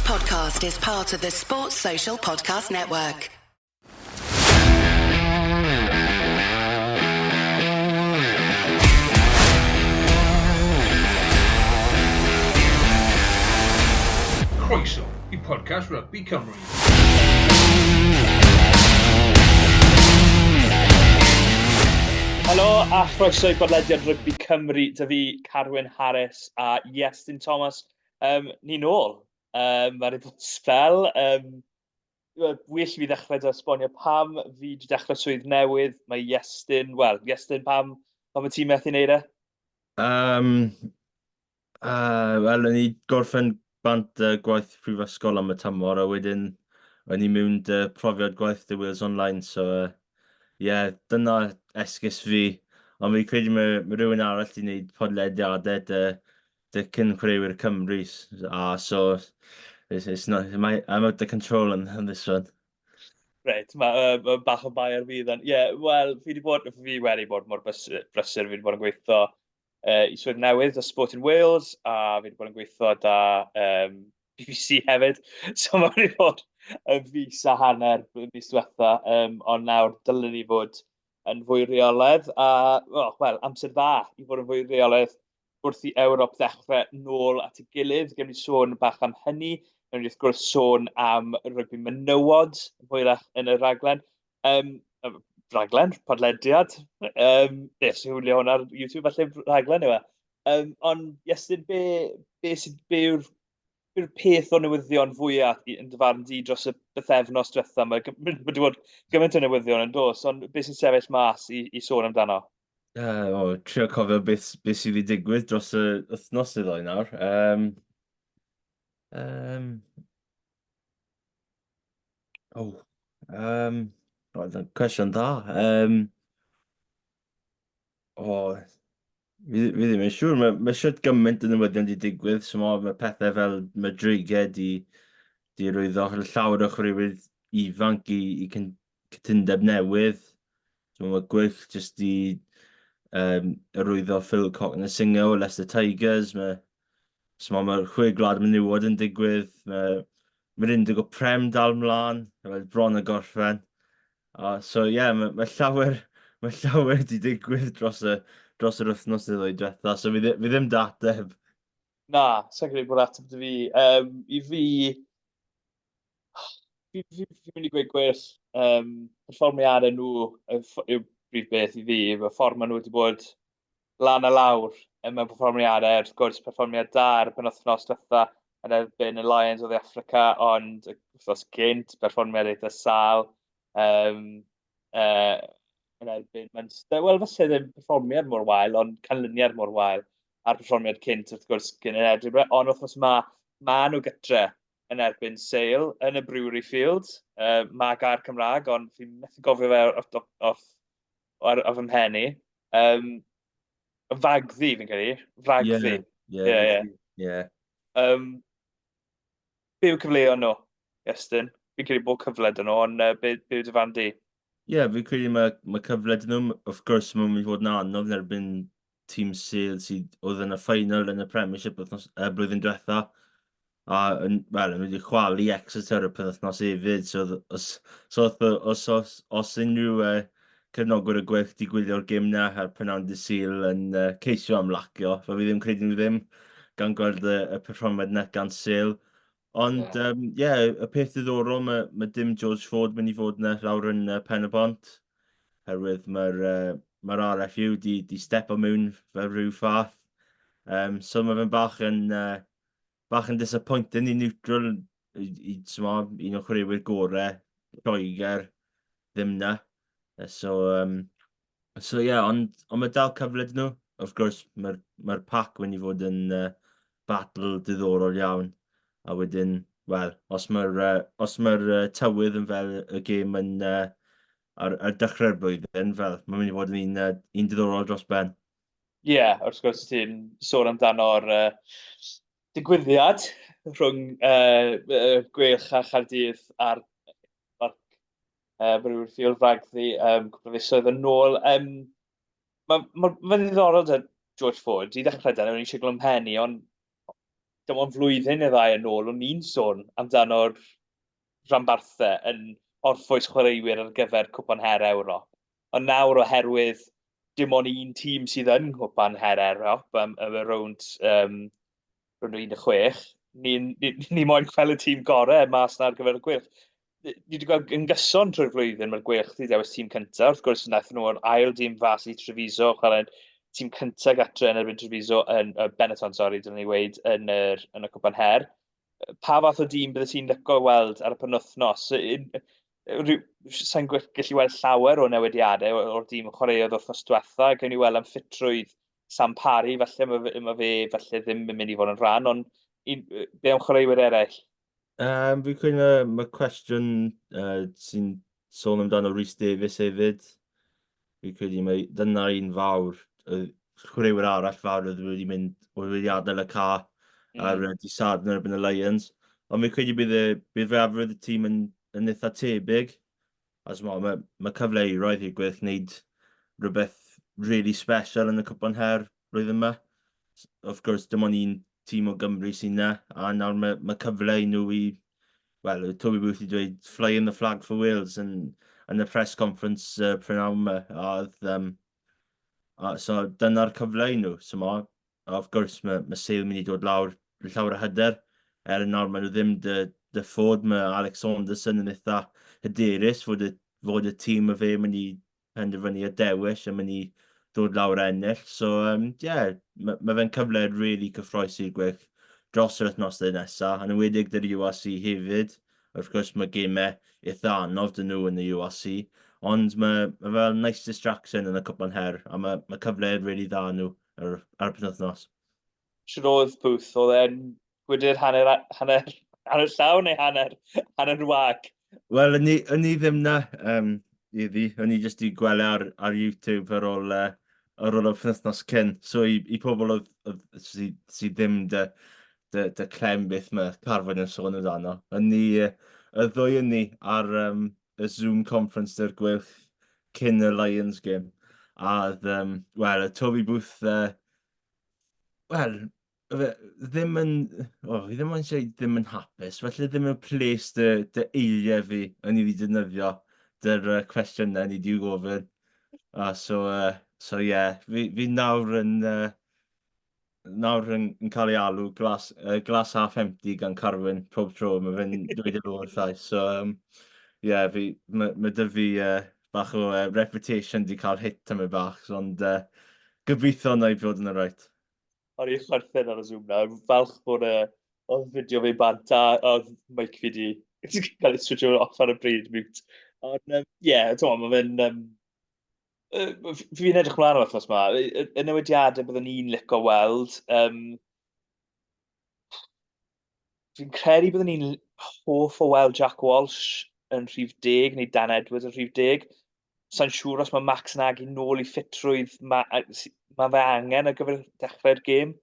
podcast is part of the Sports Social Podcast Network. Croeso i podcast Rugby Cymru. Helo a chroeso i bodlediad Rygbi Cymru. Dy fi Carwyn Harris a Iestyn Thomas. Ni nôl. Mae wedi bod spel. Well i fi ddechrau dy esbonio pam fi wedi dechrau swydd newydd. Mae Iestyn, wel, Iestyn, pam y ti'n methu wneud e? Wel, o'n i gorffen bant gwaith prifysgol am y tymor, a wedyn o'n i mewn dy profiad gwaith dy Wales Online, so yeah, dyna esgus fi. Ond fi'n credu mae rhywun arall wedi gwneud podlediadau dy cyn chwaraewyr Cymru, a so it's not, my, I'm out of control on this one. Reit, mae bach o bai ar fi then. Ie, yeah, wel, fi wedi bod mor brysur, fi wedi bod yn gweithio i swydd newydd o Sport in Wales, a fi wedi bod yn gweithio da BBC hefyd. So mae wedi bod yn fis a hanner mis diwetha, ond nawr dylen ni fod yn fwy reolaidd, a well, amser dda i fod yn fwy reolaidd wrth i Ewrop ddechrau nôl at ei gilydd. Gewn ni sôn bach am hynny. Gewn ni wrth gwrs sôn am rygbi menywod hwyrach yn y rhaglen. Rhaglen, podlediad. Yes, sy'n hwylio hwnna ar YouTube, falle rhaglen yw e. Ond, Iestyn, be yw'r be yw'r peth o newyddion fwyaf yn dy farn di dros y bythefnos diwetha? Mae wedi bod gymaint o newyddion yn dos, ond beth sy'n sefyll mas i sôn amdano? O, trio cofio beth sydd wedi digwydd dros y wythnos neu ddoi nawr. Oh, roedd yn cwestiwn dda. O, fi ddim yn siŵr. Mae siwt gymaint o newyddion wedi digwydd. So mae pethau fel mae Dreigiau di rwyddo llawer o chwaraewyr ifanc i cytundeb newydd. So mae Gweilch jyst di arwyddo Phil Cokanasiga o Leicester Tigers. So mae'r chwe gwlad menywod yn digwydd. Mae'r Indigo Prem dal mlaen, mae bron y gorffen. So ie, yeah, mae llawer di digwydd dros yr wythnos neu ddwy diwetha, so fi ddim 'da ateb. Na, sa'n credu bod ateb 'da fi. I fi, fi mynd i gweud gwell, perfformiadau nhw yw brif beth i fi. Y ffordd maen nhw wedi bod lan a lawr mewn perfformiadau, wrth gwrs perfformiad da ar y penwythnos diwetha yn erbyn y Lions o Dde Affrica, ond y wythnos gynt, perfformiad eitha sâl yn erbyn Munster. Wel, falle ddim perfformiad mor wael, ond canlyniad mor wael a'r perfformiad cynt, wrth gwrs, gyn yn Edinburgh. Ond wythnos yma, maen nhw gytre yn erbyn Sale yn y Brewery Field. Mae gair Cymraeg, ond fi'n methu gofio fe off fy mhen i. Fagddu, fi'n credu. Fragddu. Ie. Be yw cyfleoedd nhw, Iestyn? Fi'n credu bod cyfle 'da nhw, ond be yw dy farn di? Ie, yeah, fi'n credu mae cyfle 'da nhw. Of course, mae'n mynd i fod yn anodd yn erbyn tîm Sale sydd oedd yn y final yn y Premiership wythnos, blwyddyn diwetha. A yn, wel, yn wedi chwalu Exeter y penwythnos hefyd. So, os unrhyw cefnogwyr y Gweilch di gwylio'r gêm na ar prynawn dydd Sul yn ceisio ymlacio, fe fi ddim credu nhw ddim, gan gweld y perfformiad na gan Sale. Ond, ie, yeah, y peth diddorol, mae dim George Ford mynd i fod yna lawr yn Pen-y-bont, herwydd mae'r RFU di stepo mewn fel rhyw fath. So mae fe'n bach yn disappointing i neutral, i t'mo, un o chwaraewyr gorau Lloegr ddim na. So yeah, ond mae dal cyfle 'da nhw. Of course, mae'r pack mynd i fod yn battle diddorol iawn. A wedyn, wel, os mae'r tywydd yn fel y gêm yn ar dechrau'r blwyddyn, fel, mae'n mynd i fod yn un diddorol dros ben. Ie, yeah, wrth gwrs ti'n sôn amdano'r digwyddiad rhwng Gweilch a Chaerdydd ar Parc Brewery Field Fragddu cwpl o fisoedd yn ôl. Mae'n ddiddorol 'da George Ford, i ddechrau 'da, o'n i'n siglo 'mhen i, ond dim ond flwyddyn neu ddau yn ôl, o'n i'n sôn amdano'r rhanbarthau yn orffwys chwaraewyr ar gyfer Cwpan Her Ewrop. Ond nawr oherwydd dim ond un tîm sydd yn Nghwpan Her Ewrop, y rownd, rownd o 16, ni'n ni, ni moyn gweld y tîm gorau mas na ar gyfer y Gweilch. Ni wedi gweld yn gyson trwy'r flwyddyn mae'r Gweilch wedi dewis tîm cyntaf. Wrth gwrs, wnaethon nhw'r ail dîm fas i Treviso, chwarae tîm cyntaf gatre yn erbyn Treviso, yn Benetton, sori, dyna ni weid, yn, yr, yn y Cwpan Her. Pa fath o dîm bydde ti'n licio weld ar y penwythnos? Sa'n gallu weld llawer o newidiadau o'r dîm chwaraeodd wythnos diwetha. Gawn ni weld am ffitrwydd Sam Parry, falle mae fe, ma fe falle ddim yn mynd i fod yn rhan, ond un, be am chwaraewyr eraill? Fi'n credu mae, mae cwestiwn sy'n sôn amdano Rhys Davies hefyd. Fi'n credu mae dyna un fawr, y chwaraewyr arall fawr oedd wedi mynd, oedd wedi adael y ca ar dydd Sadwrn yn erbyn y Lions. Ond fi'n credu bydd, y, bydd fwyafrif y tîm yn, yn eitha tebyg. A t'mod, mae, mae cyfle i roedd i'r Gweilch wneud rhywbeth really special yn y Cwpan Her blwyddyn yma. Of course, dim ond un tîm o Gymru sy'n na, a nawr mae, mae cyfle i nhw i, wel, Toby Booth i dweud flying the flag for Wales yn, yn y press conference prynhawn yma. A, oedd, a, so dyna'r cyfle i nhw, so ma, A wrth gwrs mae, mae Sale yn mynd i dod lawr llawer o hyder. Er yn nawr maen nhw ddim dy, dy ffod, mae Alex Saunderson yn eitha hyderus fod y, fod y tîm y fe mynd i penderfynu a dewis a mynd i ddod lawr ennill. So, um, yeah, mae, mae fe'n cyfle really cyffroes i'r Gweilch dros yr wythnosau nesaf, yn enwedig dy'r URC hefyd. Wrth gwrs, mae gemau eitha anodd dyn nhw yn y URC, ond mae, mae fel nice distraction yn y Cwpan Her, a mae, mae cyfle really dda nhw ar, ar y penwythnos. Shwt oedd Booth? Oedd e'n gwydr hanner, hanner, hanner llawn neu hanner, hanner wag? Wel, o'n i, o'n i ddim na, um, iddi. O'n i jyst i gweld e ar, ar YouTube ar ôl, ar ôl y penwythnos cyn. So i, i pobl oedd, oedd, sy, sy ddim dy, dy, dy clem beth mae Carfyn yn sôn amdano. O'n i, y ddwy o'n ni ar um, y Zoom conference dy'r Gweilch cyn y Lions game. A oedd, um, wel, y Toby Booth, wel, fe ddim yn, oh, fi ddim yn eisiau ddim yn hapus, felly ddim yn ples dy, dy eiriau fi yn i fi defnyddio dy'r cwestiynau ni di gofyn. A so, so yeah, fi, fi nawr yn, nawr yn, yn cael ei alw glass, glass half empty gan Carwyn pob tro, mae fe'n dweud y wrthau. So, yeah, fi, mae, ma dy fi bach o reputation di cael hit am y bach, ond gobeithio na i fod yn y right. O'n i'n chwerthin ar y Zoom na, falch bod y oedd fideo fi bant a oedd mic fi di cael ei switcho off ar y bryd, mute. Ond, ie, yeah, ti'n mae fe'n... Fi'n edrych mlaen am wythnos yma. Y newidiadau byddwn ni'n licio weld. Fi'n credu byddwn ni'n hoff o weld Jack Walsh yn rhif 10 neu Dan Edwards yn rhif 10. Sa'n siŵr os mae Max Nagy nôl i ffitrwydd mae, ma fe angen ar gyfer dechrau'r gêm.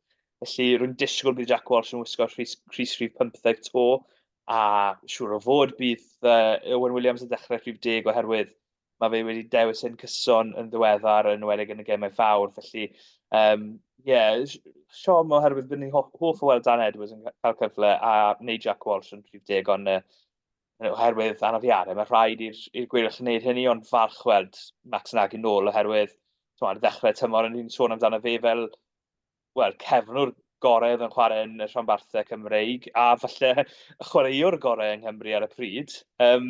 Felly rwy'n disgwyl bydd Jack Walsh yn wisgo rhys, rhys rhif 15 to a siŵr o fod bydd Owen Williams yn dechrau rhif 10 oherwydd mae fe wedi dewis yn cyson yn ddiweddar, yn enwedig yn y gemau fawr. Felly, um, yeah, siom oherwydd bydd ni'n hoff, hoff o weld Dan Edwards yn cael cyfle a neu Jack Walsh yn rhif deg, ond oherwydd anafiadau, mae rhaid i'r Gweilch wneud hynny, ond falch weld Max Nagy nôl oherwydd ar ddechrau tymor, yn ni'n sôn amdano fe fel wel, cefnwr gorau oedd yn chwarae yn y rhanbarthau Cymreig, a falle y chwaraewr gorau yng Nghymru ar y pryd. Um,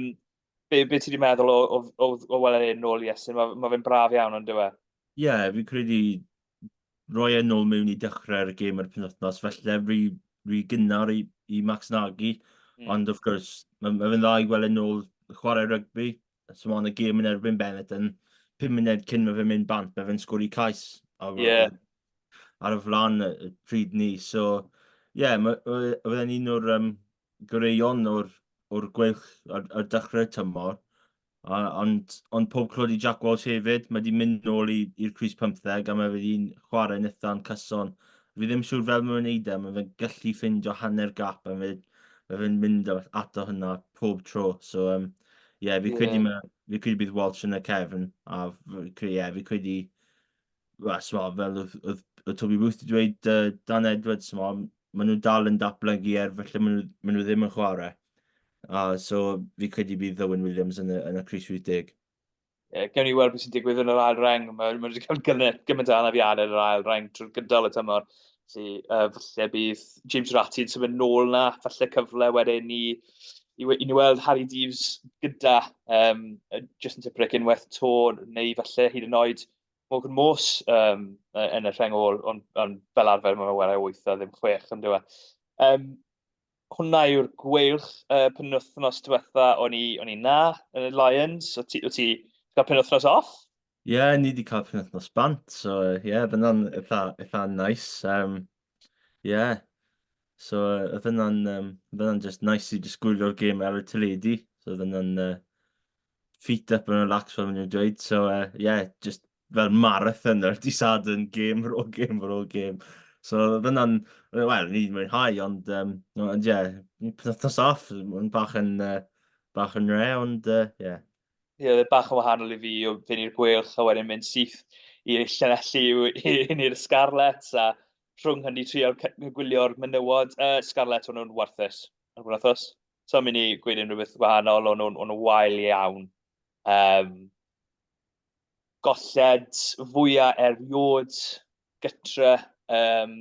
be, be ti wedi meddwl o, o, o, o weld e'n nôl i Estyn? Mae, ma fe'n braf iawn, ond dyw e? Ie, yeah, fi'n credu roi e'n nôl mewn i dechrau'r gêm ar y penwythnos, felly rhy, rhy gynnar i, i Max Nagy. Ond, of course, mae ma fe'n dda i gweld e'n nôl chwarae rygbi. So mae'n y gêm yn erbyn Benetton, 5 munud cyn mae fe'n mynd bant, mae fe'n sgori cais ar, yeah. ar y flan y pryd ni. So, ie, yeah, mae fe'n un o'r um, goreuon o'r, o'r Gweilch ar, ar dechrau'r tymor. A, ond, ond pob clod i Jack Walsh hefyd, mae wedi mynd nôl i'r crys 15 a mae wedi'n chwarae yn eitha'n cyson. Fi ddim siŵr fel mae'n wneud e, mae fe'n gallu ffindio hanner gap a mae fe'n mynd ato hynna pob tro. So, um, yeah, fi credu, yeah. ma, fi credu bydd Walsh yn y cefn, a fi, yeah, fi credu, well, sma, fel oedd, oedd, oedd Toby Booth wedi dweud, Dan Edwards, sma, ma nhw dal yn datblygu er falle maen nhw, maen nhw ddim yn chwarae. A so fi credu bydd Owen Williams yn y, yn y crys 80. Yeah, gewn ni weld beth sy'n digwydd yn yr ail reng. Mae ma wedi cael gymaint, gymaint o anafiadau yn yr ail reng trwy'r gydol y tymor. Felly, falle bydd James Ratti yn symud nôl na, falle cyfle wedyn i, i, i ni weld Harry Deaves gyda um, Justin Tipuric unwaith to, neu falle hyd yn oed Morgan Morse um, yn y rheng ôl, ond on, fel arfer mae'n wera 8 a ddim 6, ond dyw e. Um, hwnna yw'r gweilch uh, penwythnos diwetha o'n i, o'n i na yn y Lions. O ti, o ti cael penwythnos off? Ie, yeah, ni wedi cael penwythnos bant, so ie, yeah, oedd hwnna'n eitha, eitha nice. Um, yeah. So oedd hwnna'n um, oedd hwnna'n just nice i just gwylio'r gêm ar y teledu. So oedd hwnna'n uh, feet up and relax fel maen nhw'n dweud. So, uh, yeah, just fel marathon ar di Sadwrn, game ar ôl game ar ôl game. So, oedd hwnna'n, wel, ni wedi mwynhau, ond, um, ond yeah, penwythnos off, mae'n bach yn, uh, bach yn re, ond, uh, yeah. Ie, yeah, bach yn wahanol i fi o fynd i'r Gweilch a wedyn mynd syth i'r Llanelli i'r Scarlets a rhwng hynny trio gwylio'r menywod. Uh, Scarlets, o'n nhw'n warthus ar wythnos. So mynd i gweud unrhyw beth gwahanol, o'n nhw'n nhw wael iawn. Um, golled fwyaf erioed gytre um,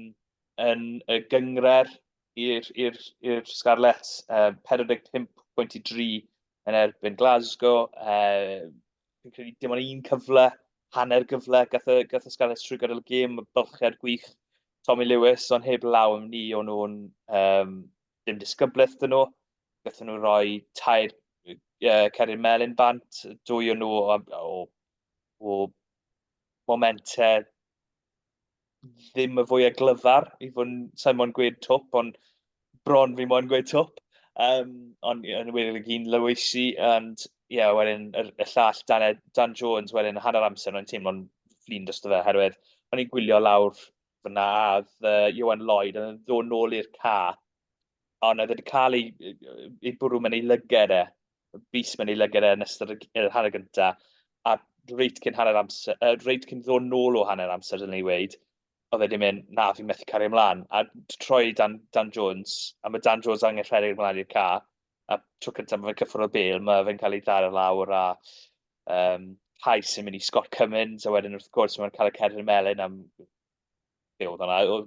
yn y gyngrer i'r Scarlets, um, 45.3 yn erbyn Glasgow. Uh, fi'n credu dim ond un cyfle, hanner gyfle, gath y, gath y Scarlets trwy gydol y gêm, bylchiad gwych Tommy Lewis, ond heb law am ni, o'n nhw'n um, dim disgyblaeth dyn nhw. Gathon nhw roi tair uh, cerdyn melyn bant, dwy o'n nhw o, o, o momentau ddim y fwyaf glyfar, i fod yn, sa'n moyn gweud twp, ond bron fi moyn gweud twp. Um, ond yn wedi gyn Lewisi, and ie, yeah, wedyn y, y llall Dan, Dan Jones, wedyn hanner amser, o'n teimlo'n flin drosto fe, herwydd o'n i'n gwylio lawr fyna, a oedd uh, Iwan Lloyd yn ddod nôl i'r ca, ond oedd wedi cael ei, ei bwrw mewn ei lyged e, bys mewn ei lyged e yn ystod y hanner gyntaf, a reit cyn hanner amser, uh, reit cyn ddod nôl o hanner amser, dyna ni weid, oedd e wedi mynd, na, fi'n methu cario ymlaen. A troi Dan, Dan Jones, a mae Dan Jones angen rhedeg ymlaen i'r ca, a tro cyntaf mae fe'n cyffwrdd o'r bel, mae fe'n cael ei ddar lawr a um, cais yn mynd i Scott Cummins, a wedyn wrth gwrs mae'n cael y cerdyn melyn am be oedd hwnna,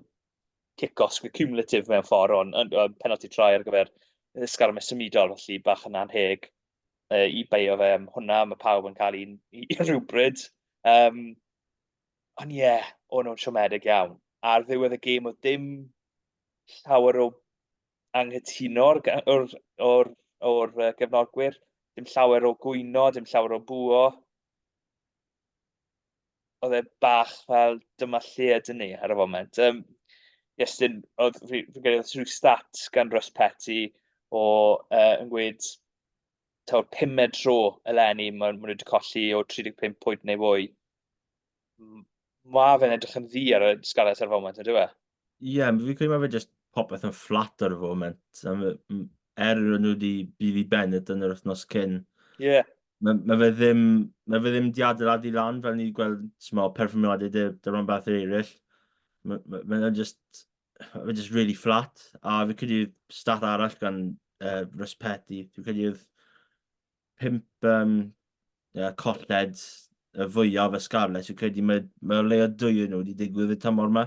kick-off cumulative mewn ffordd, ond on, on, penalty try ar gyfer ysgarmes symudol, felly bach yn anheg uh, i beio fe am hwnna, mae pawb yn cael un i, i rhywbryd. Um, ond ie, yeah, o'n nhw'n siomedig iawn. Ar ddiwedd y gêm oedd dim llawer o anghytuno o'r, or, or, or gefnogwyr, dim llawer o gwyno, dim llawer o bŵo. Oedd e bach fel dyma lle ydyn ni ar y foment. Um, Iestyn, oedd fi, fi credu oedd rhyw stat gan Russ Petty o uh, yn gweud taw'r pumed tro eleni maen ma nhw wedi colli o 35 pwynt neu fwy. Mae fe'n edrych yn ddu ar y Scarlets ar y foment, ynddo e? Ie, yeah, fi'n credu mae fe just popeth yn fflat ar y foment. Er o'n nhw wedi Billy Bennett yn yr wythnos cyn. Ie. Yeah. Mae ma fe ddim, mae fe ddim di adeiladu lan fel ni wedi gweld small, perfformiadau dy, dy rhan eraill. Mae ma, ma just, ma just really flat. A fi credu stat arall gan uh, Russ Petty. Fi'n credu oedd pump um, yeah, colled y fwyaf y Scarlets, fi'n credu mae, mae o leia dwy yn nhw wedi digwydd y tymor yma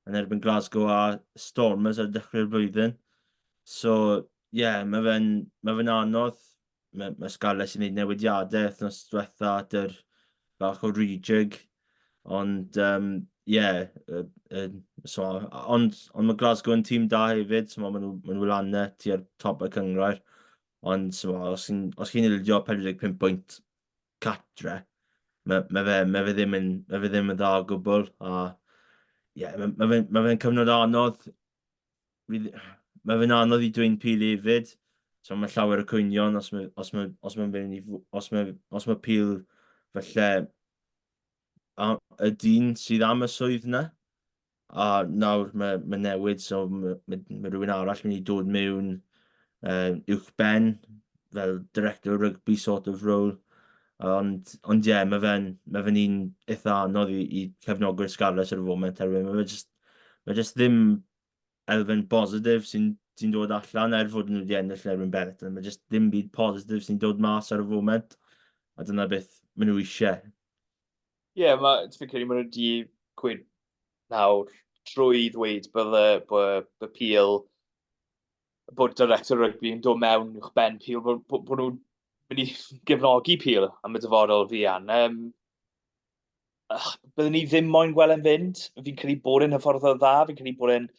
yn erbyn Glasgow a Stormers ar dechrau'r blwyddyn. So, ie, yeah, mae fe'n mae fe anodd. Mae, mae Scarlets yn gwneud newidiadau wythnos diwetha at yr bach o rejig. Ond, um, yeah, uh, uh, so, ond, ond mae Glasgow yn tîm da hefyd, so maen nhw, maen nhw lan e tua'r top y cyngrair. Ond so, os chi'n os chi'n ildio 45 pwynt catre, mae, mae, fe, mae, fe ddim yn, mae fe ddim yn dda o gwbl. A ie, yeah, mae, mae fe'n mae fe cyfnod anodd. Mae fe'n anodd i dweud Peel hefyd. So mae llawer o cwynion os mae, os mae, os mae'n mynd i, os mae, os mae Peel falle a, y dyn sydd am y swydd yna. A nawr mae, mae newid, so mae, mae, mae rhywun arall mynd i dod mewn uh, uwch ben, fel director rugby sort of role. Ond, ond ie, yeah, mae fe'n mae fe un eitha anodd i, i cefnogwyr Scarlets ar y foment, herwydd mae fe just, mae just ddim... elfen bositif sy'n sy dod allan er fod nhw wedi ennill yn erbyn Benetton. Mae jyst ddim byd positif sy'n dod mas ar y foment, a dyna beth maen nhw eisiau. Ie, yeah, mae, fi'n credu maen nhw wedi gweud nawr trwy ddweud bod y, bod, bod Peel, bod director rygbi yn dod mewn uwch ben Peel, bod, bod, bod nhw'n mynd i gefnogi Peel am y dyfodol fuan. Um, byddwn ni ddim moyn gweld e'n fynd. Fi'n credu bod e'n hyfforddwr dda, fi'n credu bod e'n...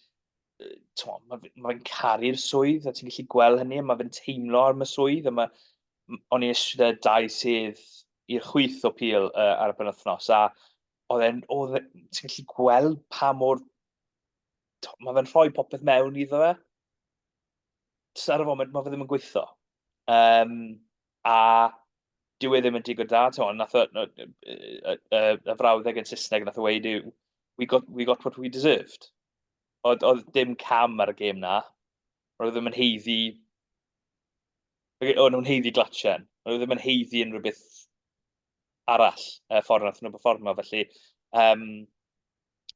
Mae fe'n ma caru'r swydd, a ti'n gallu gweld hynny, a mae fe'n teimlo am y swydd, a mae... O'n i eisiau dau sydd i'r chwith o Peel uh, ar y penwythnos, a oedd e'n... Oedd e, ti'n gallu gweld pa mor... Mae fe'n rhoi popeth mewn iddo fe. Jyst ar y foment, mae fe ddim yn gweithio. Um, a dyw e ddim yn digon da. T'mo, nath o, no, y, y, y, y frawddeg yn Saesneg nath o weud yw, we got, we got what we deserved. Oedd, oedd dim cam ar y gêm na. Oedd ddim yn heiddi... O'n nhw'n heiddi glatchen. Oedd ddim yn heiddi unrhyw beth arall, y ffordd nath nhw performo. Felly, um,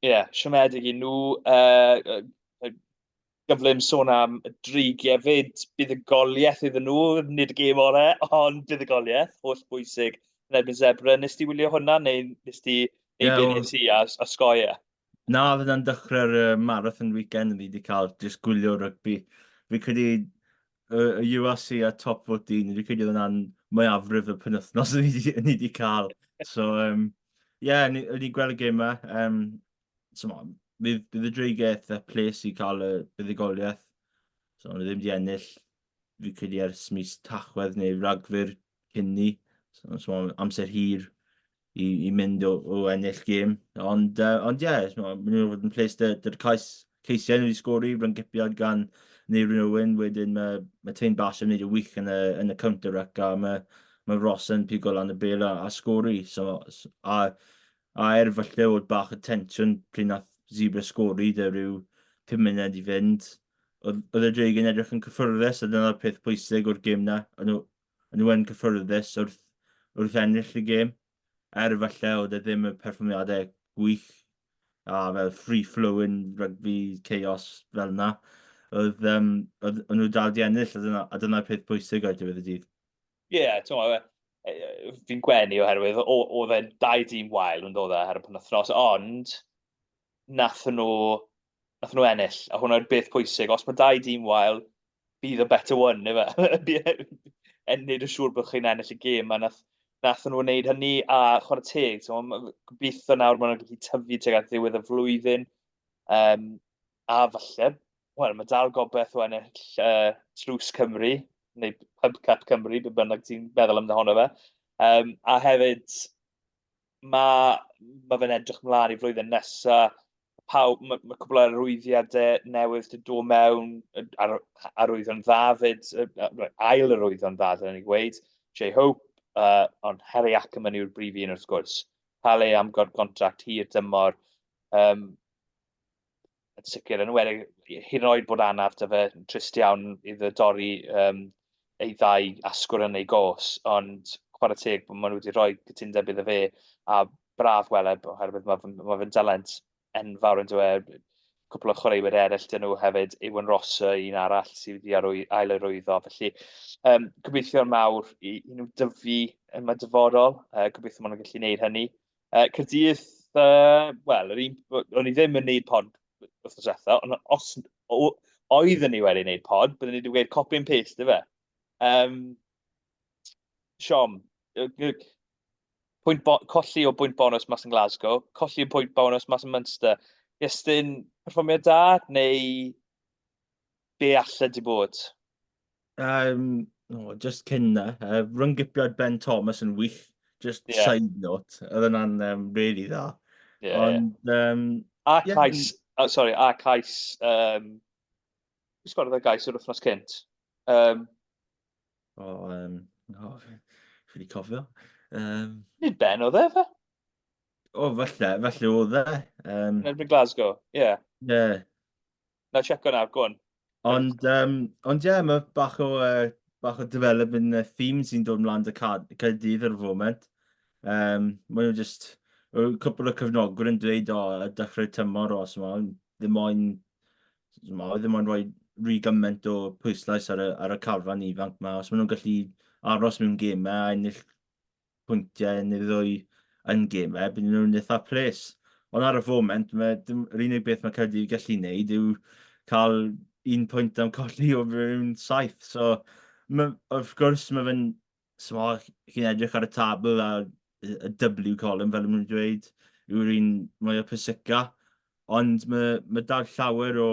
yeah, siomedig i nhw. Uh, gyflym sôn am y dreigiau 'fyd, buddugoliaeth iddyn nhw, nid y gêm orau, ond buddugoliaeth, holl bwysig yn erbyn Zebre. Nes ti wylio hwnna, neu nes ti neud yeah, be nes i a, a sgoi e? Na, oedd hwnna'n dechrau'r uh, marathon weekend fi wedi cael just gwylio rygbi. Fi credu y, y URC a Top 14, fi credu oedd hwnna'n mwyafrif y penwythnos ni wedi cael. So, um, yeah, ni, ni gweld y gêm yma. Um, so, bydd, bydd y Dreigiau eitha ples i cael y buddugoliaeth. So, nhw ddim wedi ennill, fi credu ers mis Tachwedd neu Ragfyr cyn ni. So, so amser hir i, i mynd o, o ennill gêm. Ond, uh, ond ie, yeah, so, maen nhw'n fod yn ples dy'r cais, ceisiau nhw wedi sgori, rhynggipiad gan Neirin Owen, wedyn mae, mae Tane Bash yn gwneud y wych yn y, yn y counter-ruck a mae, mae Ross yn pigo lan y bel a, a sgori. So, a A er falle oedd bach o tensiwn pryd nath Zebre sgori 'da rhyw 5 munud i fynd, oedd, oedd y Dreigiau'n edrych yn cyffyrddus a dyna'r peth pwysig o'r gêm 'na. O'n nhw, o'n nhw yn cyffyrddus wrth, wrth ennill y gêm. Er falle oedd e ddim y perfformiadau gwych a fel free-flowing rugby chaos fel 'na. Oedd, um, oedd, o'n nhw dal di ennill a dyna, a dyna'r peth pwysig ar diwedd y dydd. Ie, yeah, ti'n meddwl, fi'n gwenu oherwydd oedd e'n dau dîm wael yn dod e ar y penwythnos, ond nath nhw, nath nhw ennill, a hwnna'r beth pwysig. Os mae dau dîm wael, bydd y better one, ife? En wneud yn siŵr bod chi'n ennill y gêm, a nath, nath nhw wneud hynny, a chwarae teg, so, gobeithio nawr maen nhw'n gallu tyfu tuag at ddiwedd y flwyddyn, um, a falle wel, mae dal gobeith o ennill uh, Tlws Cymru, neu Pub Cup Cymru, be bynnag ti'n meddwl amdano fe. Um, a hefyd, mae ma fe'n edrych mlaen i flwyddyn nesaf. Pawb, mae, mae cwbl o arwyddiadau newydd wedi dod mewn, ar, arwyddo'n dda fyd, ail arwyddo'n dda, dyna ni gweud, Jay Hope, uh, ond Harry Ackerman yw'r brif un wrth gwrs. Cael ei am gontract hir dymor. Um, yn sicr, yn enwedig hyd yn oed bod anaf 'da fe, yn trist iawn iddo dorri um, ei ddau asgwrn yn ei gos, ond chwarae teg bod maen nhw wedi rhoi cytundeb iddo fe, a braf weled oherwydd mae fe'n ma fe dalent enfawr yn dweud, cwpl o chwaraewyr eraill dyn nhw hefyd, Ewan Rosser, un arall sydd wedi arwy, ail arwyddo. Felly, um, gobeithio'n mawr i, i nhw dyfu yn y dyfodol, uh, gobeithio maen nhw'n gallu gwneud hynny. Uh, Caerdydd, uh, wel, yr un, o'n i ddim yn neud pod wythnos diwetha, ond os oeddwn ni wedi wneud pod, byddwn ni wedi gweud copy and paste, ife? Um, Siom, pwynt bo colli o bwynt bonus mas yn Glasgow, colli o pwynt bonus mas yn Munster. Iestyn, perfformiad da, neu be alle di bod? Um, oh, just cyn na, uh, rhynggipiad Ben Thomas yn wych. Just yeah. side note, oedd yna'n um, really dda. Yeah, Ond, yeah. Um, a yeah. cais, oh, sorry, a cais, um, pwy sgorodd y gais yr wythnos cynt? Um, oh, um, oh, fi wedi cofio. Um, Nid Ben oedd e, fe? O, oh, falle, falle oedd e. Um, Yn erbyn Glasgow, ie. Yeah. Yeah. Na, checo nawr, go on. Ond, um, ond ie, yeah, mae bach o, uh, bach o development uh, theme sy'n dod mlaen dy Caerdydd ar y foment. Um, mae nhw just, cwpl o cyfnogwyr yn dweud, o, oh, dechrau tymor os yma, ddim moyn Mae ddim ond rhoi rhy gymaint o pwyslais ar y, ar y carfan ifanc yma. Os maen nhw'n gallu aros mewn gemau a ennill pwyntiau neu ddwy yn gemau, bydden nhw'n eitha ples. Ond ar y foment, mae dim, yr unig beth mae Caerdydd gallu wneud yw cael un pwynt am colli o fewn saith. So, ma, wrth gwrs, mae fe'n So, chi'n edrych ar y tabl a y W column, fel maen nhw'n dweud, yw'r un mwyaf pwysica. Ond mae, mae dal llawer o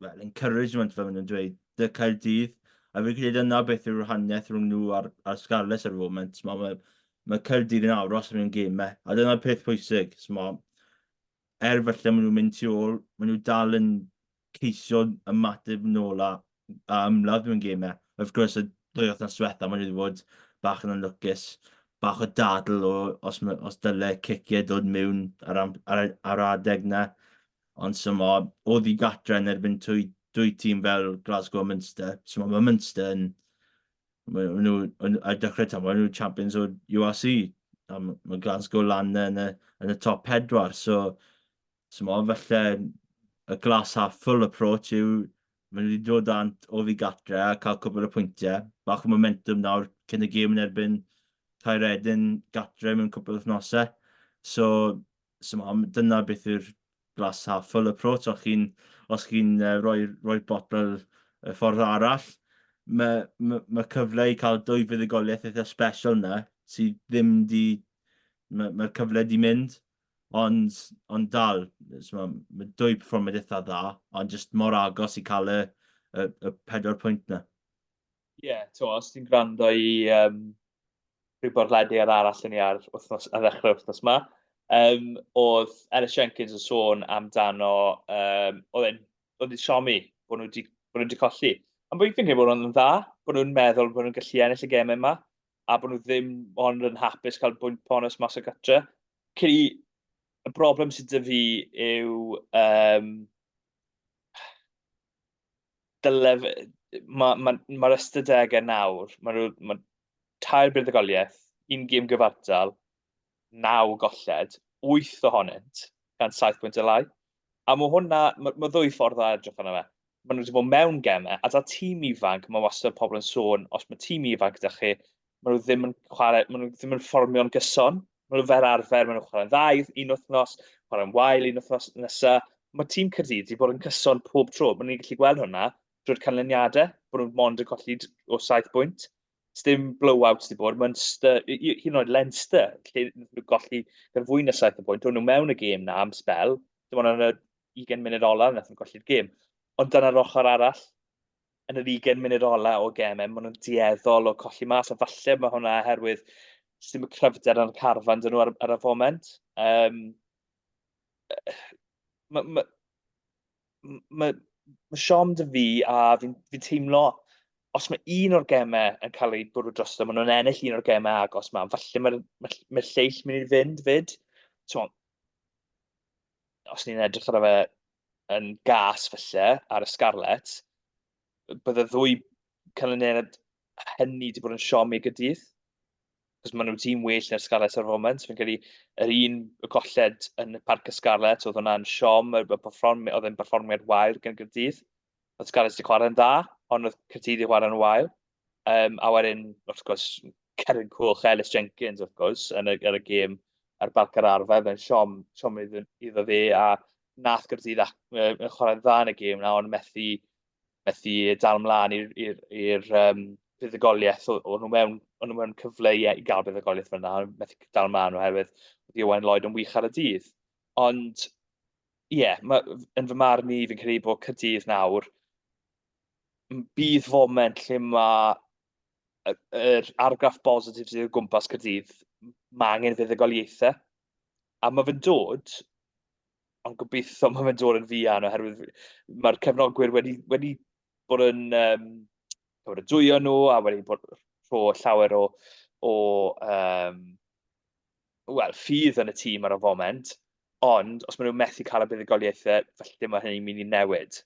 well, encouragement, fel maen nhw'n dweud, dy Caerdydd. A fi'n credu yna beth yw'r wahaniaeth rhwng nhw a'r, a'r Scarlets ar y foment. Mae, mae, mae Caerdydd yn aros mewn gemau, a dyna'r peth pwysig. So, mae, er falle maen nhw'n mynd tu ôl, maen nhw dal yn ceisio ymateb nôl a, a ymladd mewn gemau. Wrth gwrs, y ddwy wythnos diwetha, maen nhw wedi bod bach yn anlwcus, bach o dadl o os, os dyle ciciau dod mewn ar, ar, ar adeg na. Ond so mo, oedd i gatre yn erbyn dwy, dwy tîm fel Glasgow a Munster. So mae Munster yn Maen nhw, ar dechrau tymor, maen nhw champions o'r URC. A mae Glasgow lan yn y, yn y top pedwar. So, so mo, falle y glass half full approach yw maen nhw wedi dod ant o fi gatre a cael cwbl o pwyntiau. Bach o momentum nawr cyn y gêm yn erbyn Caeredin gatre mewn cwbl o wythnosau. So, so ma, dyna beth yw'r glass half full approach. Os chi'n os chi'n uh, rhoi, rhoi botel y ffordd arall, mae, mae, mae cyfle i cael dwy fuddugoliaeth eitha special yna sydd ddim di... Mae'r mae cyfle di mynd, ond, ond dal, so mae, mae dwy perfformiad eitha dda, ond just mor agos i cael y, y, y pedwar pwynt na. Ie, yeah, to, os ti'n gwrando i um, rhyw bodlediad arall yn ni ar, wythnos, ar ddechrau wythnos yma, um, oedd Ellis Jenkins yn sôn amdano, um, oedd e'n oedd e'n siomi bod nhw wedi, bod nhw wedi colli. Ond fi'n credu bod nhw'n dda, bod nhw'n meddwl bod nhw'n gallu ennill y gemau yma, a bod nhw ddim ond yn hapus cael bwynt bonus mas o gatre. Credu, y broblem sydd 'da fi yw um, dyle... Mae'r ma, ma, ma ystadegau nawr, mae nhw, ma tair buddugoliaeth, un gêm gyfartal, naw golled, wyth ohonynt gan saith pwynt o lai. A mae hwnna, mae ma ddwy ffordd o edrych arno fe. Maen nhw wedi bod mewn gemau, a da tîm ifanc, mae wastad pobl yn sôn, os mae tîm ifanc gyda chi, maen nhw ddim yn chwarae, maen nhw ddim yn fformio'n gyson. Maen nhw fel arfer, maen nhw'n chwarae'n dda un wythnos, chwarae'n wael un wythnos nesaf. Mae tîm Caerdydd wedi bod yn cyson pob tro. Maen nhw'n gallu gweld hwnna drwy'r canlyniadau, bod nhw'n mond yn colli o 7 bwynt. Dim blowouts wedi bod. Munster, hyd yn oed Leinster, lle nhw golli gan fwy na 7 bwynt, o'n nhw mewn y gêm na am sbel, dim ond yn y 20 munud ola wnaethon nhw golli'r gêm. Ond dyna'r ochr arall yn yr 20 munud ola o gemau, maen nhw'n dueddol o colli mas, a falle mae hwnna oherwydd sy'n y cryfder yn y carfan dyn nhw ar, ar y foment. Um, mae ma, ma, ma siom dy fi a fi'n fi teimlo os mae un o'r gemau yn cael ei bwrw drosto, maen nhw'n ennill un o'r gemau agos ma, falle mae'r ma, ma lleill mynd i fynd fyd. So, os ni'n edrych ar fe yn gas falle ar y Scarlets, bydde ddwy canlyniad hynny wedi bod yn siom i Gaerdydd. Cos maen nhw'n tîm well na'r Scarlets ar y foment. Fi'n credu yr un y colled yn y Parc y Scarlets, oedd hwnna'n siom, y perfform, oedd e'n berfformiad wael gan Gaerdydd. Oedd Scarlets wedi chwarae'n dda, ond oedd Caerdydd wedi chwarae'n wael. Um, a wedyn, wrth gwrs, Cerin Coch, Ellis Jenkins, wrth gwrs, yn y, yn y gêm ar Barc yr Arfer, fe'n siom, siom iddo, iddo fe, a nath Gaerdydd ac, uh, chwarae'n dda yn y gêm na, ond methu, methu dal mlaen i'r um, buddugoliaeth, o'n nhw mewn, o'n nhw mewn cyfle i, i gael buddugoliaeth fyna, ond methu dal mlaen oherwydd oedd Iwan Lloyd yn wych ar y dydd. Ond, ie, yeah, yn fy marn i, fi'n credu bod Caerdydd nawr, bydd foment lle mae yr argraff bositif sydd o gwmpas Caerdydd, mae angen fuddugoliaethau. A mae fe'n dod, ond gobeithio mae fe'n dod yn fuan, oherwydd mae'r cefnogwyr wedi, wedi bod yn um, bod yn dwyo nhw a wedi bod rho llawer o, o um, wel, ffydd yn y tîm ar y foment, ond os maen nhw'n methu cael y buddugoliaethau, felly mae hynny'n mynd i newid.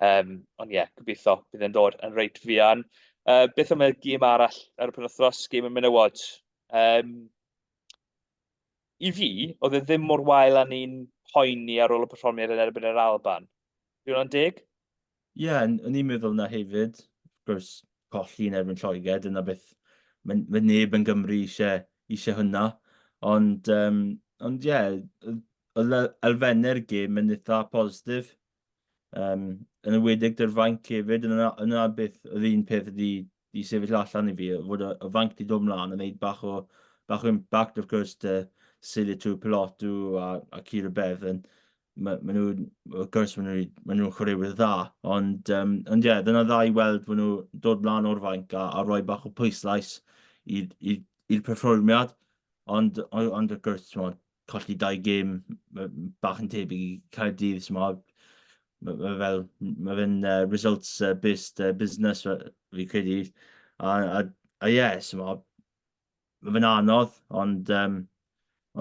Um, ond ie, yeah, gobeithio bydd e'n dod yn reit fuan. Uh, beth am y gêm arall ar y penwythnos, gêm y menywod? Um, I fi, oedd e ddim mor wael â ni'n poeni ar ôl y perfformiad yn erbyn yr Alban. Yw hwnna'n deg? Ie, yeah, o'n i'n meddwl na hefyd. Of course, colli yn erbyn Lloegr, dyna beth mae, mae neb yn Gymru eisiau, eisiau hwnna. Ond, um, ond ie, yeah, oedd elfennau'r gêm yn eitha positif. Um, yn ymwedig dy'r fainc hefyd, yna, yna beth, oedd un peth wedi di sefyll allan i fi, fod y, y fainc wedi dod mlaen a wneud bach o, bach o impact, of course, dy Silly True Pilotu a, a Kira Bevan. Mae ma nhw, wrth gwrs, maen nhw'n ma nhw chwaraewyr dda, ond, um, ond ie, yeah, dyna dda i weld fod nhw dod mlaen o'r fainc a, a rhoi bach o pwyslais i'r perfformiad, ond, ond, ond wrth gwrs, mod, colli dau gêm bach yn tebyg i Caerdydd, so mae ma fel, mae fe'n uh, results uh, based uh, business fi credu. A, a, a ie, yeah, so mae ma fe'n anodd, ond, um,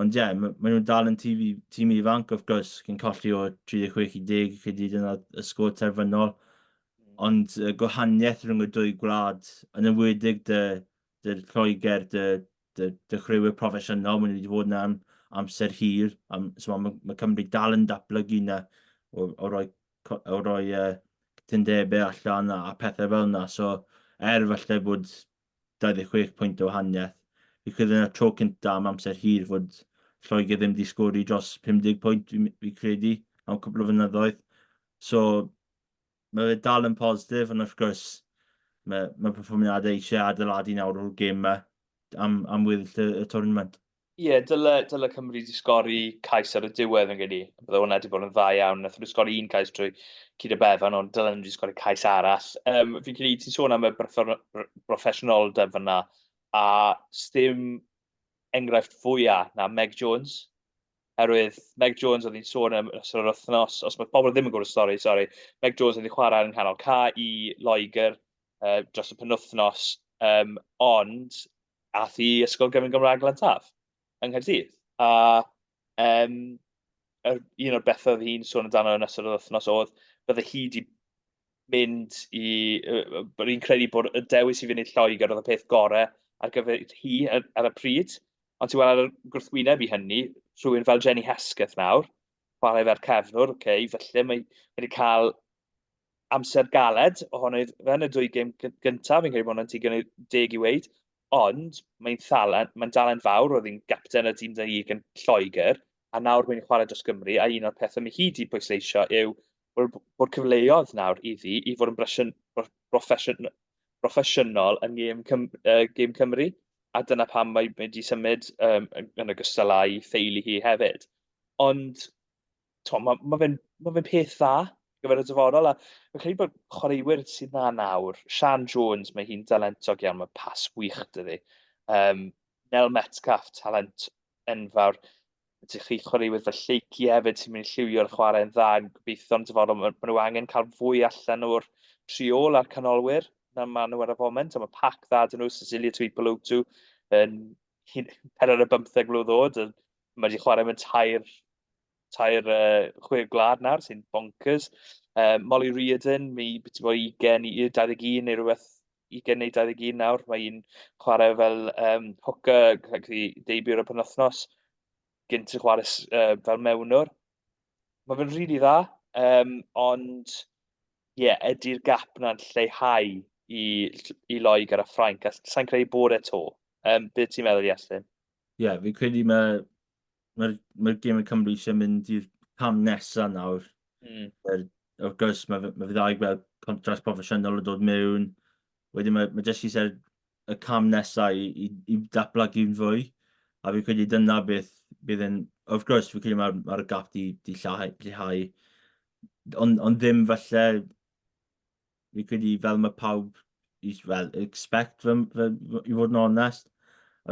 ond ie, yeah, maen ma nhw'n dal yn tîm, tîm ifanc, wrth gwrs, cyn colli o 36 i 10, credu dyna y sgôr terfynol. Ond uh, gwahaniaeth rhwng y dwy gwlad, yn enwedig dy, dy Lloegr, dy, dy, dy chwaraewyr proffesiynol, maen nhw wedi fod yna am amser hir, am, so mae, mae Cymru dal yn datblygu yna o, o roi, o roi uh, cytundebau allan a, a pethau fel yna. So, er falle bod 26 pwynt o wahaniaeth, fi credu yna tro cynta am amser hir fod Lloegr ddim wedi sgori dros 50 pwynt, fi, fi credu, am cwpl o flynyddoedd. So, mae fe dal yn positif, ond wrth gwrs, mae, mae perfformiadau eisiau adeiladu nawr o'r gêm yma am, am weddill y, y tournament. Ie, yeah, dyle, dyle Cymru wedi sgori cais ar y diwedd yn gyda. Bydde hwnna wedi bod yn dda iawn. Nath nhw sgori un cais trwy Cyd y Bevan, ond dyle nhw wedi sgori cais arall. Um, fi'n credu ti'n sôn am y broffesiynoldeb fyna, a sdim enghraifft fwyaf na Meg Jones. Herwydd Meg Jones oedd hi'n sôn am ystod yr wythnos, os mae pobl ddim yn gwybod y stori, sori, Meg Jones oedd hi'n chwarae yn nghanol ca i Loegr uh, dros y penwythnos, um, ond ath i Ysgol Gyfun Gymraeg Glantaf yng Nghaerdydd. A um, er, un o'r bethau oedd hi'n sôn amdano yn ystod yr wythnos oedd bydde hi wedi mynd i... Bod hi'n credu bod y dewis i fynd i Lloegr oedd y peth gorau ar gyfer hi ar, ar y pryd. Ond ti'n weld ar y gwrthwyneb i hynny, rhywun fel Jenny Hesketh nawr, chwarae fel cefnwr, oce, okay, felly mae wedi cael amser galed ohono fe yn y dwy gêm gyntaf, fi'n credu bod hwnna'n digon deg i weud, ond mae'n thalent, mae'n dalent fawr, oedd hi'n gapten y tîm 21 yn Lloegr, a nawr mae'n chwarae dros Gymru, a un o'r pethau mae hi wedi pwysleisio yw bod, bod cyfleoedd nawr iddi i fod yn broffesiwn, broffesiynol yn gêm, Cym, uh, gêm Cymru, a dyna pam mae wedi symud um, yn ogystal â'i theulu hi hefyd. Ond mae ma fe'n ma fe peth dda gyfer y dyfodol, a fi'n credu bod chwaraewyr sydd dda nawr, Sian Jones, mae hi'n dalentog iawn, mae pas wych dydi. Um, Nel Metcalf, talent enfawr. Ydych chi chwaraewyr fel Lleucu hefyd sy'n mynd i lliwio'r chwarae'n dda yn gobeithio yn dyfodol. Maen ma nhw angen cael fwy allan o'r triol a'r canolwyr na maen nhw ar y foment. A mae pac dda dyn nhw, Cecilia Tuipulotu yn 4 ar 15 mlwydd oed. Mae wedi chwarae mewn tair, tair uh, chwe gwlad nawr sy'n bonkers. Molly Reardon, mi beth bod 20 i 21 neu rhywbeth 20 neu 21 nawr. Mae hi'n chwarae fel um, hooker, i debut ar y penwythnos, gynt yn chwarae uh, fel mewnwr. Mae fe'n rili really dda, um, ond ie, yeah, ydy'r gap na'n lleihau i, i Loegr a Ffrainc, a sa'n credu bod e to. Um, beth ti'n meddwl, Iestyn? Ie, yeah, fi'n credu mae mae'r mae gêm y Cymru eisiau mynd i'r cam nesaf nawr. Mm. Er, wrth gwrs, mae, mae fe dda i gweld contract proffesiynol yn dod mewn. Wedyn mae, mae jyst eisiau y cam nesaf i, i, i datblygu'n fwy. A fi'n credu dyna beth bydd yn... Wrth gwrs, fi'n credu mae'r mae gap di, di lleihau. lleihau. Ond, ond ddim falle Fi'n credu fel mae pawb i, well, expect fy, fy, i fod yn onest.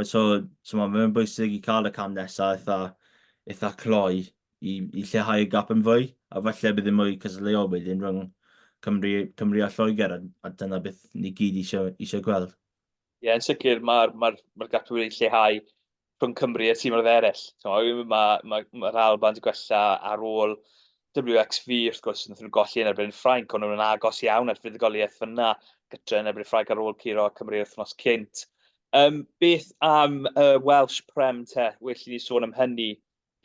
So, so mae'n ma bwysig i cael y cam nesaf eitha, eitha cloi i, i lleihau y gap yn fwy. A falle bydd yn mwy cystadleuol wedyn rhwng Cymru, Cymru a Lloegr, a, a dyna beth ni gyd eisiau, eisiau gweld. Ie, yn sicr mae'r ma ma gap wedi lleihau rhwng Cymru a tîmoedd eraill. Mae'r ma, ma, ma Alban wedi gwella ar ôl WXV, wrth gwrs, wnaethon nhw golli yn erbyn Ffrainc, ond nhw'n agos iawn at fuddugoliaeth fyna gytre yn erbyn Ffrainc ar ôl curo Cymru wythnos cynt. Um, beth am y uh, Welsh Prem te? Well i ni sôn am hynny.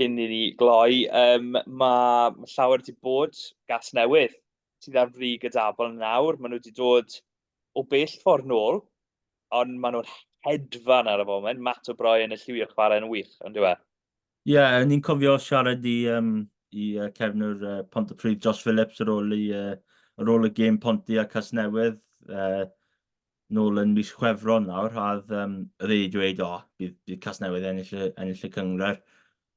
cyn i ni gloi, um, mae ma llawer wedi bod gas newydd sydd ar frig y dabl nawr. Maen nhw wedi dod o bell ffordd nôl, ond maen nhw'n hedfan ar y foment. Matt O'Brien y lliwio'r chwarae yn wych, ond yw e? Ie, yeah, ni'n cofio siarad i, um, i uh, cefnwr uh, Pontypridd Josh Phillips ar ôl, i, uh, ar ôl y gêm Ponty a Casnewydd. Uh, nôl yn mis Chwefror nawr, a oedd, um, oedd e wedi dweud, o, bydd, bydd Casnewydd ennill y, ennill y cynghrair.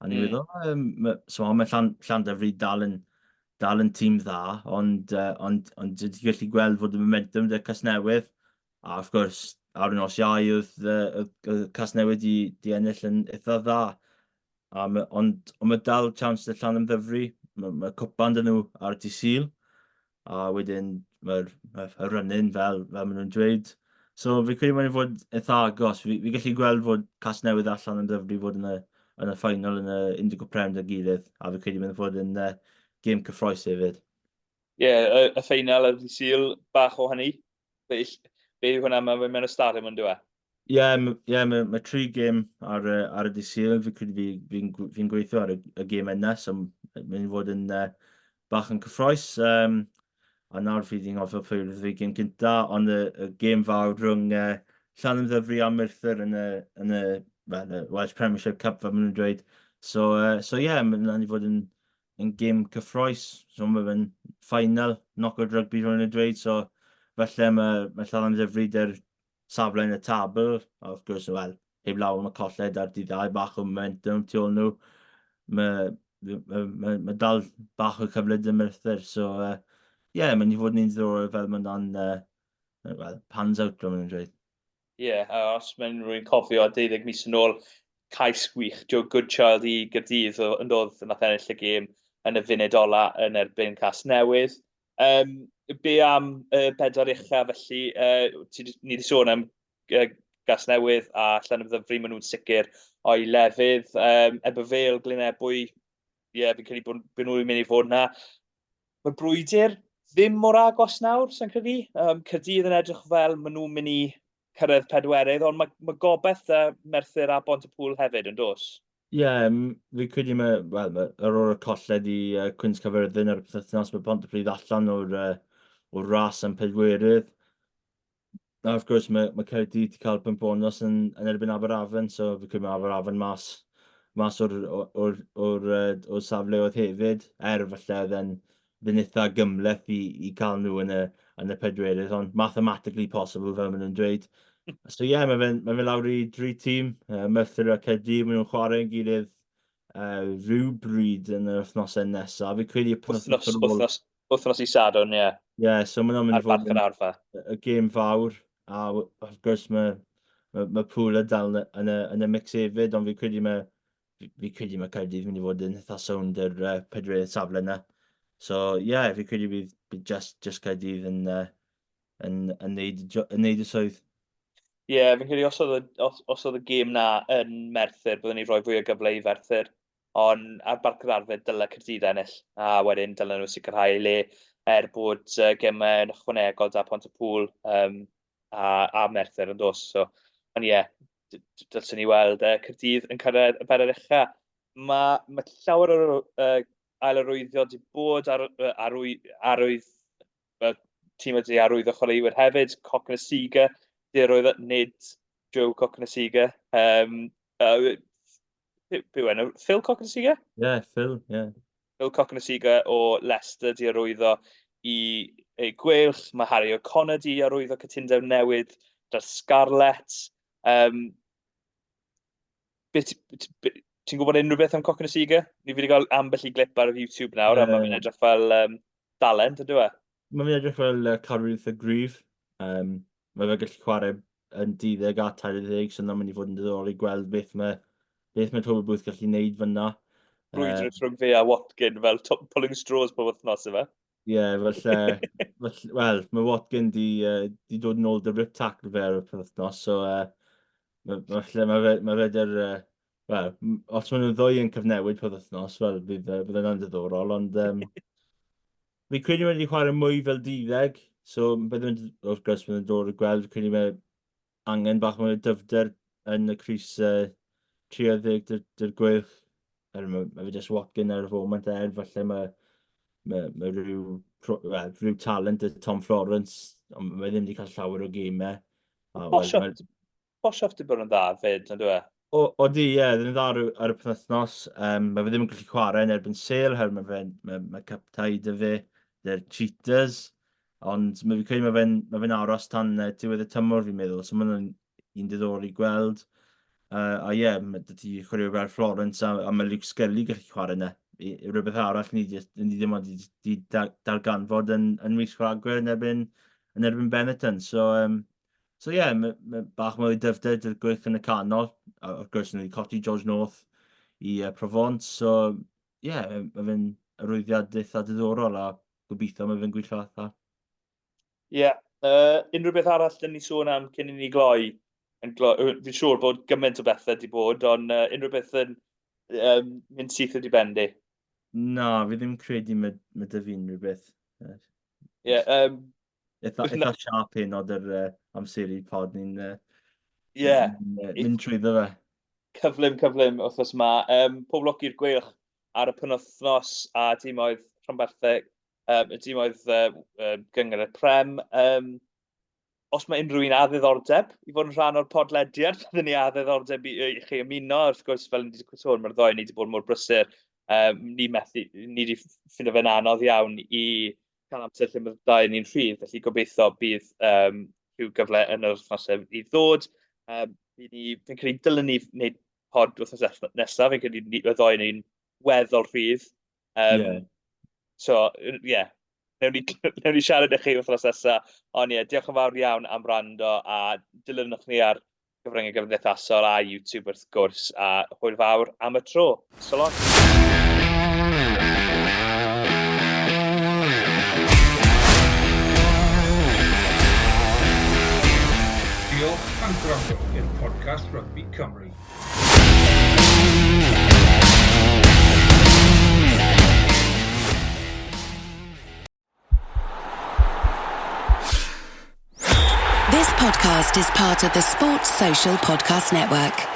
A ni'n mm. meddwl, um, so mae Llan, Llandyfri dal yn, dal yn tîm dda, ond, uh, ond, ond ti'n gallu gweld fod y momentum 'da Casnewydd, a wrth gwrs, ar y nos Iau oedd, uh, oedd, oedd Casnewydd di, di ennill yn eitha dda. A ma, ond, ond mae dal chance 'da Llanymddyfri, mae, mae cwpan 'da nhw ar dydd Sul, a wedyn mae'r ma run-in fel, fel maen nhw'n dweud. So fi credu mae'n fod eitha agos. Fi, fi gallu gweld fod Casnewydd a Llanymddyfri fod yn y, yn y final yn y Indigo Prem 'da gilydd, a fi credu mae'n fod yn uh, gêm cyffroes hefyd. Ie, yeah, y, y ffeinal ar dydd Sul, bach o hynny. Be, be yw hwnna, mae'n mewn y stadiwm yn dweud? Ie, yeah, mae ma tri gêm ar, ar y dydd Sul. Fi credu fi, fi'n fi gweithio ar y, y gêm yna, so mae'n mynd i fod yn uh, bach yn cyffroes. Um, a nawr fi wedi'n gofio pwy oedd fi gêm cynta, ond y, y gêm fawr rhwng uh, Llanymddyfri a Merthyr yn y, yn y, well, y Welsh Premiership Cup, fel maen nhw'n dweud. So, uh, so yeah, mae'n mynd i fod yn, yn gêm cyffroes. So mae fe'n final, knockout rugby, fel maen nhw'n dweud. So, felly mae, mae Llanymddyfri dy'r safle yn y tabl, a wrth gwrs, wel, heb lawer am y colled ar dydd Iau, bach o momentum tu ôl nhw. Mae, mae, mae, mae dal bach o cyfle 'da Merthyr, so ie, uh, yeah, mae'n i fod yn un ddiddorol fel mae'n dan, uh, well, pans out, fel maen nhw'n dweud. Ie, yeah, a os mae'n rhywun cofio 12 mis yn ôl, cais gwych Joe Goodchild i Gaerdydd yn dod nath ennill y gêm yn y funud ola yn erbyn Casnewydd. Um, be am y bedwar ucha felly? Uh, ti, ni wedi sôn am uh, Gasnewydd a Llanymddyfri, maen nhw'n sicr o'i lefydd. Um, Eberfale, Glynebwy, ie, yeah, fi'n credu bod, bod nhw'n mynd i fod yna. Mae'r brwydr ddim mor agos nawr, sa'n credu. Um, Caerdydd yn edrych fel maen nhw'n mynd i cyrraedd pedwerydd, ond mae, mae gobeith da Merthyr a Bont-y-pŵl hefyd, yn dos? Ie, yeah, fi credu mae, wel, mae, ar ôl y colled i uh, Cwins Caerfyrddin ar y pythefnos, mae Pontypridd allan o'r, uh, o'r ras am pedwerydd. A wrth gwrs, mae, mae Caerdydd wedi cael pwynt bonus yn, yn erbyn Aberafan, so fi credu mae Aberafan mas, mas o'r, o'r, o'r, o'r, o'r safleoedd hefyd, er falle oedd e'n fy'n eitha gymhleth i, i cael nhw yn y, yn y pedwerydd, ond mathematically possible fel maen nhw'n dweud. So ie, yeah, mae fe'n mae fe lawr i dri tîm, uh, Merthyr a Caerdydd, maen nhw'n chwarae yn gilydd uh, rhywbryd yn yr wythnosau nesaf. Fi credu y wythnos, wythnos, wythnos i Sadwrn, ie. Yeah. Ie, yeah, so maen nhw'n mynd i fod yn arfa. y gêm fawr, a wrth gwrs mae, mae, mae Pŵl yn dal yn y, yn y mix hefyd, ond fi credu mae fi, fi credu mae Caerdydd mynd i fod yn eitha sownd yr uh, pedwerydd safle yna. So, ie, yeah, fi credu bydd, bydd just, just Caerdydd yn, uh, yn, yn, neud, yn neud y swydd. Ie, yeah, fi'n credu os oedd, y, os, os oedd y gêm na yn Merthyr, byddwn ni'n rhoi fwy o gyfle i Ferthyr. Ond ar Barc yr Arfau, dyle Caerdydd ennill, a wedyn dylen nhw sicrhau ei le er bod uh, gemau yn ychwanegol da Pont-y-pŵl um, a, a Merthyr yn dos. So, ond ie, yeah, dylswn ni weld uh, Caerdydd yn cyrraedd y berer ucha. Mae, mae llawer o'r uh, ailarwyddio wedi bod ar, uh, arwy, arwydd, uh, tîm wedi arwyddo chwaraewyr hefyd, Cocknasiga, di arwyddo, nid Joe Cocknasiga. Um, uh, be yw enw? Phil Cokanasiga? Ie, yeah, Phil, ie. Yeah. Phil Cokanasiga o Leicester di arwyddo i ei Gweilch. Mae Harry O'Connor di arwyddo cytundeb newydd 'da'r Scarlets. Um, ti'n gwybod unrhyw beth am Cokanasiga? Ni fi wedi cael ambell i glip ar YouTube nawr, yeah. a mae'n edrych fel um, dalent, ydw e? Mae'n edrych fel uh, carwyr eitha gryf. Um, mae fe gallu chwarae yn 12 a 30, so yna'n mynd i fod yn diddorol i gweld beth mae, beth mae Toby Booth gallu gwneud fyna. Brwydr uh, rhwng fe a Watkin fel pulling straws pob wythnos yma. Ie, yeah, falle, falle, wel, mae Watkin di, uh, di dod yn ôl dy rip tackle fe ar y penwythnos, so uh, falle mae fe, mae fe dy'r, uh, wel, os maen nhw'n ddwy yn cyfnewid penwythnos, wel, bydd, uh, bydd yna'n diddorol, ond um, fi credu wedi chwarae mwy fel duddeg, so bydd yn, wrth gwrs, bydd yn dod i gweld, fi credu mae angen bach mwy o dyfnder yn y crys uh, 30 dy'r, dy'r gweilch. Er, mae, mae fe just Watkin ar y foment er, falle mae, mae, mae rhyw, well, rhyw talent y Tom Florence, ond mae ddim wedi cael llawer o gemau. Boshoff, mae... Boshoff wedi bod yn dda fyd, ond dwi e? O, odi, ie, yeah, ddim yn dda ar, ar y penwythnos. Um, mae fe ddim yn gallu chwarae yn erbyn Sale, oherwydd mae, fe, mae, mae captai dy fe, dy'r Cheaters. Ond mae fi'n credu mae fe'n mae fe aros tan uh, diwedd y tymor, fi'n meddwl. So mae'n un diddorol i gweld. Uh, a ie, yeah, mae dy ti chwaraewyr fel Florence a, a mae Luke Scully gallu chwarae yna. I, rhywbeth arall ni, ni ddim ond wedi darganfod yn, yn mis Rhagfyr yn erbyn, yn erbyn Benetton. So, um, so ie, yeah, mae, mae bach mwy o dyfnder dy'r gwych yn y canol. A wrth gwrs, ni wedi colli George North i uh, Provence. So, ie, yeah, mae fe'n arwyddiad eitha diddorol a gobeithio mae fe'n gweithio allan. Ie. Yeah. Unrhyw beth arall dyn ni sôn am cyn i ni gloi? Yn gloi fi'n siŵr bod gymaint o bethau wedi bod, ond unrhyw beth yn um, mynd syth wedi ben di? Na, fi ddim credu mae, mae dy fi unrhyw beth. Ie, yeah, um, eitha, eitha sharp hyn oed yr uh, amseru pod ni'n uh, yeah. mynd trwyddo fe. Cyflym, cyflym wythnos yma. Um, pob lwc i'r gweilch ar y penwythnos a tîmoedd rhanbarthau um, y tîmoedd uh, uh, gyngor y Prem. Um, os mae unrhyw un â ddiddordeb i fod yn rhan o'r podlediad, byddwn ni â ddiddordeb i, i chi ymuno. Wrth gwrs, fel ni wedi sôn, mae'r ddoi ni wedi bod mor brysur. Um, ni methu, ni wedi ffindo fe'n anodd iawn i cael amser lle mae'r ddau ni'n rhydd, felly gobeithio bydd um, rhyw gyfle yn yr wythnosau i ddod. Um, fi'n credu dylen ni wneud pod wythnos nesaf, fi'n credu y ddoi ni'n weddol rhydd. Um, yeah. So, ie, yeah. newn ni, newn ni siarad â chi wythnos nesaf. Ond ie, yeah, diolch yn fawr iawn am rando a dilynwch ni ar gyfryngau gymdeithasol a YouTube wrth gwrs, a hwyl fawr am y tro. So long. Diolch am gwrando i'r podcast Rygbi Cymru. This podcast is part of the Sports Social Podcast Network.